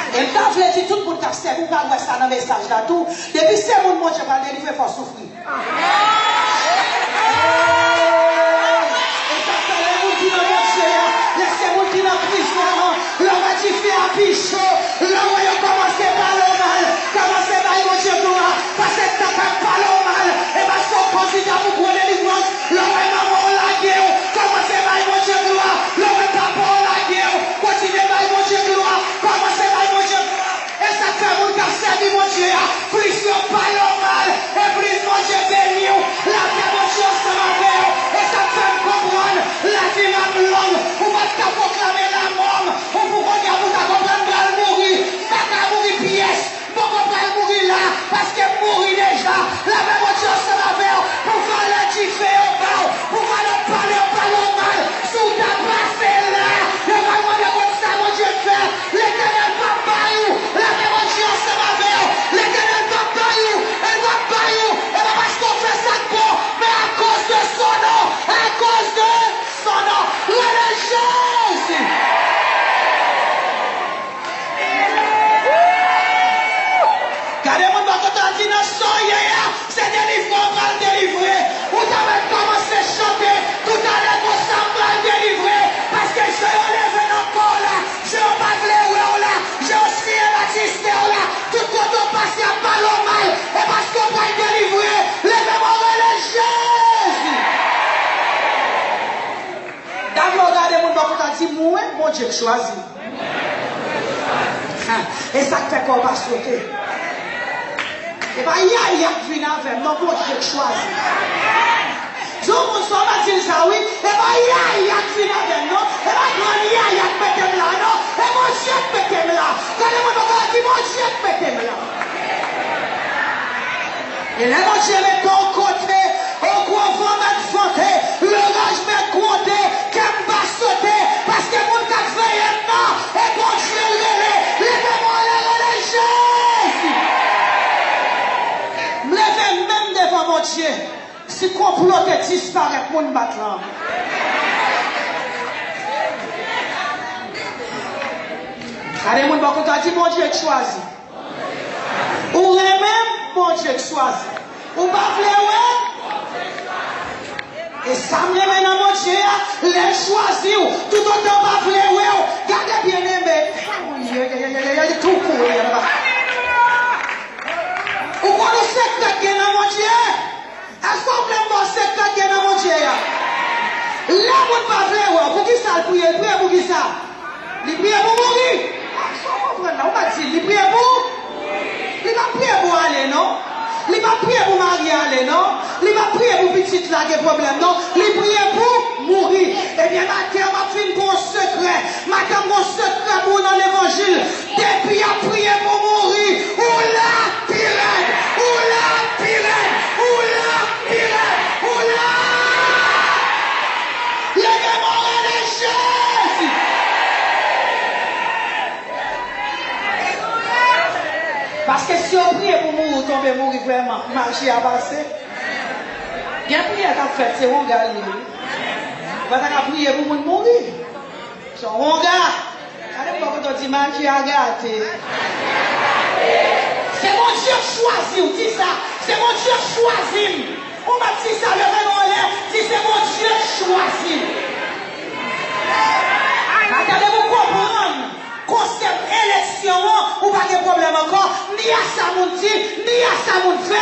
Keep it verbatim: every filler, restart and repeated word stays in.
E m ta vle di tout moun k ap sèvi w pral wè sa nan mesaj la tou. Depi se moun Bondye pral delivre, fò w soufri. E sa k fè lè moun ki nan Bondye a, lè se moun ki nan prizon an, lè w wè dife a pi cho, lè w wè yo kòmanse pale w mal, kòmanse bay Bondye glwa, pase tan k ap pale w mal, e paske w kandida pou gwo delivrans, lè w wè manman w lage w, kòmanse bay Bondye glwa, lè w wè papa w lage w, kontinye bay Bondye glwa, kòmanse bay Bondye glwa. E sa k fè moun k ap sèvi Bondye a, plis yo pale w mal, e plis Bondye beni w, lapè Bondye ansanm avè w. E sa k fè m konprann lavi m ap long, ou pa t ka pwoklame lanmò m, ou pou kounye a pou ta konprann m pral mouri, m pa ka mouri pyès, m poko pral mouri la, paske m mouri deja, lapè Bondye ansanm avè w, pou valè dife yo ba w, pou valè pale yo pale w mal, si w ta pase la, yo pral mande w konn sa Bondye fè, Letènèl p ap bay ou, lapè Bondye ansanm avè w. Letènèl p ap bay ou, e l p ap bay ou, e pa paske w fè sa k bon, men akoz de son non, akoz de son non. Rele Jezi! Gade moun bò kote w di nan son ye a, se delivre w pral delivre. Ou ta mèt kòmanse chante toutalè konsa, m pral delivre, paske jan yo leve nan kò w la, jan yo pa vle wè w la, jan yo siye batistè w la, tout kote w pase ap pale w mal, e paske w pral delivre. Leve men w rele Jezi. Dabò gade moun bò kote w di, mwen Bondye k chwazi m. Ha, e sa k fè kò w pa sote. E pa yaya k vin avè m non, Bondye k chwazi m. Di yon moun sa, w pa di l sa wi. E pa yaya k vin avè m non. E pa grann yaya k mete m la non. E Bondye k mete m la. Gade moun bò kote w di, Bondye k mete m la. E lè Bondye mete w kote, o gwo van mèt vante, loraj mèt gwonde, kè m pa sote, paske moun k ap veye m nan, e Bondye l rele, leve men w anlè rele Jezi. M leve men m devan Bondye. Si konplo te disparèt, moun bat lan. Gade moun bò kote w di, Bondye k chwazi. Ou renmen m, Bondye k chwazi. Ou pa vle wè m. E sa m renmen nan Bondye a, lè l chwazi w, toutotan w pa vle wè w, gade byeneme. Ou konn yon sekrè k gen nan Bondye? Èske w vle m ba w sekrè k gen nan Bondye a? Lè moun pa vle wè w, poukisa l priye? L priye poukisa? Li priye pou mouri. Sa w konprann la? Ou pa di, li priye pou? Li pa priye pou ale, non. Li pa priye pou mari ale, non. Li pa priye pou pitit la gen pwoblèm, non. Li priye pou mouri. Ebyen, maten an, m ap fin pou yon sekrè. Maten an, m gon sekrè pou ou nan levanjil. Depi y ap priye pou mouri, ou la pi rèd, ou la pi rèd, ou la pi rèd, ou la. Leve men w rele Jezi. Paske si yo priye pou mouri, w tonbe mouri vrèman, maji a pase. Gen priyè k ap fèt, se wonga l ye wi. Ou pa ta ka priye pou moun mouri. Se yon wonga. Gade pou kote w di maji a gate. Se Bondye k chwazi w, di sa. Se Bondye k chwazi m. Ou mèt di sa, leve men w anlè, di se Bondye k chwazi m. Gade pou konprann konsèp eleksyon an, ou pa gen pwoblèm ankò, ni a sa moun di, ni a sa moun fè.